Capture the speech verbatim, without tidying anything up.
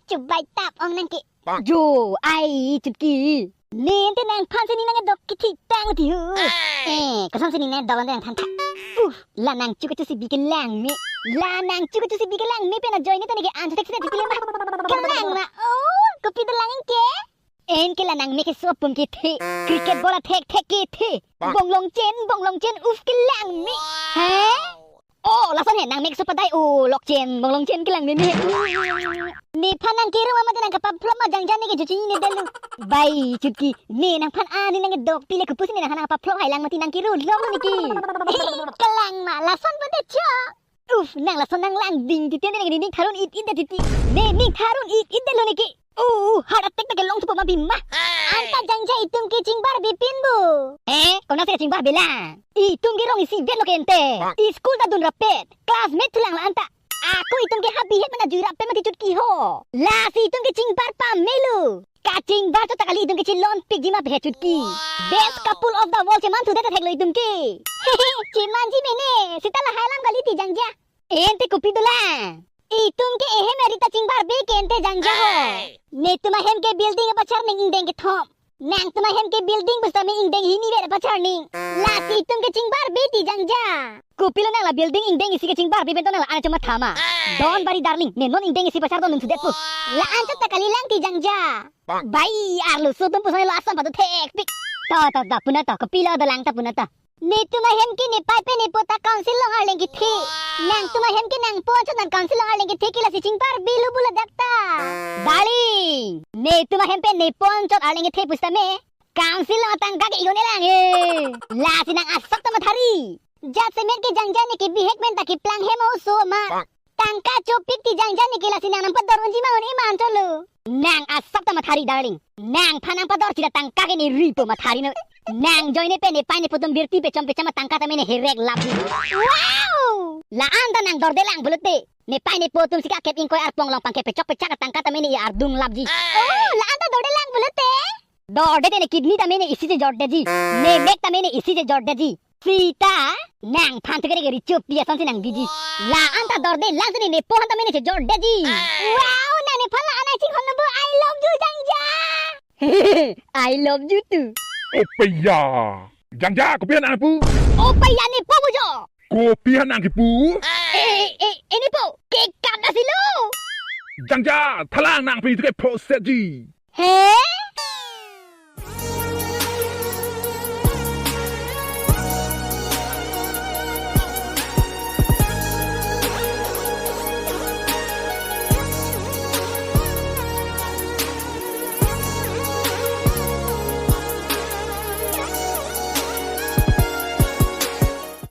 Chubai tap ong nang ke. Jo, ai, Chutki. Ne ante nangphan si ne nangkedok kethitang ti ho. Eh, kosonsi ne nangkedok ante nangthan tha. Uh, la nangchu kachu si bi kelang me. La nangchu kachu si bi kelang me pen ajoine ta ne ke-an thek si ne titile ma. Kelang ma. Oh, kopi dolang ke? En ke la nangmek keso apum kethe. Cricket ball athek thek kethe. Bonglong chen, bonglong chen, uf kelang me. He? Oh, lason he nangmek keso padai, oh, lok chen, bonglong chen kelang me me. Nephan nangkero ma mate nangkapaphlok ma Jangja, ne ke jo chinine detlo. Bai, Chutki, ne nangphan a ne nangkedok pile kopusi ne nangphan nangkapaphlok hailang mati, nangkero longlo ne ke. Kelang ma, lason pute cho. Uf, nang lason nang langding titi ne nang ning tharun it it det titi. Ne ning tharun it it detlo ne ke. Uh, heart attack ta kelong thupo ma bima. Anta Jangja itum ke chingbarbe pin bo. Eh, konat si kachingbarbe lang? Itum ke rong isivet lo ke ante. School ta dun rapet. Classmate thulang la anta. Ako itum ke habi het mana jui rapet mati Chutki ho. Lasi itum ke chingbar pamelo. Kachingbar chot ta kali, itum ke chilonpikji ma he Chutki. Best couple of the world cheman thudet ta theklo itum ke. Chemanji mene, seta lahai alam kali ti Jangja. Ante kopi dolang? Itum ke ehem eri ta chingbarbe ke ante Jangja ho. Netum ahem ke building apachar ning ingdeng kethom. Nangtum ahem ke building pusitame ingdeng hini vet apachar ning. Lasi itum ke chingbarbe ti Jangja. Kopilo nang la building ingdeng isi kachingbarbe pen to nang la-an chomatha ma. Don bari darling, ne non ingdeng isi pachar don nung thudetpo. La-an chot ta kali lang ti Jangja. Bai, arloso atum puson lo asam pado thekpik. To, to, to, puna to, kopilo dolang ta puna to. Netum ahem ke nepei pen nepo ta council along arleng kethe. Nangtum ahem ke nangpo anchot nang council along arleng kethe ke lasi chingbarbe lo bo ladak ta. Darling, netum ahem pen nepo anchot arleng kethe pusitame council along tangka ke igon elang e. Lasi nang asap ta mathari. Jasemet ke Jangja ne ke bihek pen ta keplang hem oso ma. Tangka chopik ti Jangja ne ke, lasi nang nangpador unji ma un-e ma anchot lo. Nang asap ta mathari darling. Nangphan nangpador chira tangka ke ne ripo mathari no. Nang ajoine pen nepei nepo atum birti pechom pechom ma tangka tame ne herek lapji. Wow! La-an ta nang dorde lang pulote. Nepei nepo atum si kakep ingkoi arpong along pangkep pechok pechak tangka tame ne ardung lapji. Oh, la-an ta dorde lang pulote. Dorde te ne kidney tame ne isi chejordetji. Ne mek tame ne isi chejordetji. Sita, nangphan tu kere kere chup dia son si nang biji. La-an ta dorde lang si ne nepo aphan tame ne chejordetji. Wow, nang nephan la-an nangchinghon lo bo, I love you Jangja. I love you too. Opeya. Jangja, kopi nang pu? Opeya nepo bo jo. Kopi nang kipu? Eh, eh, eh, nepo. Ke kam na silo. Jangja, thalang nang pi tu ke phosetji. He?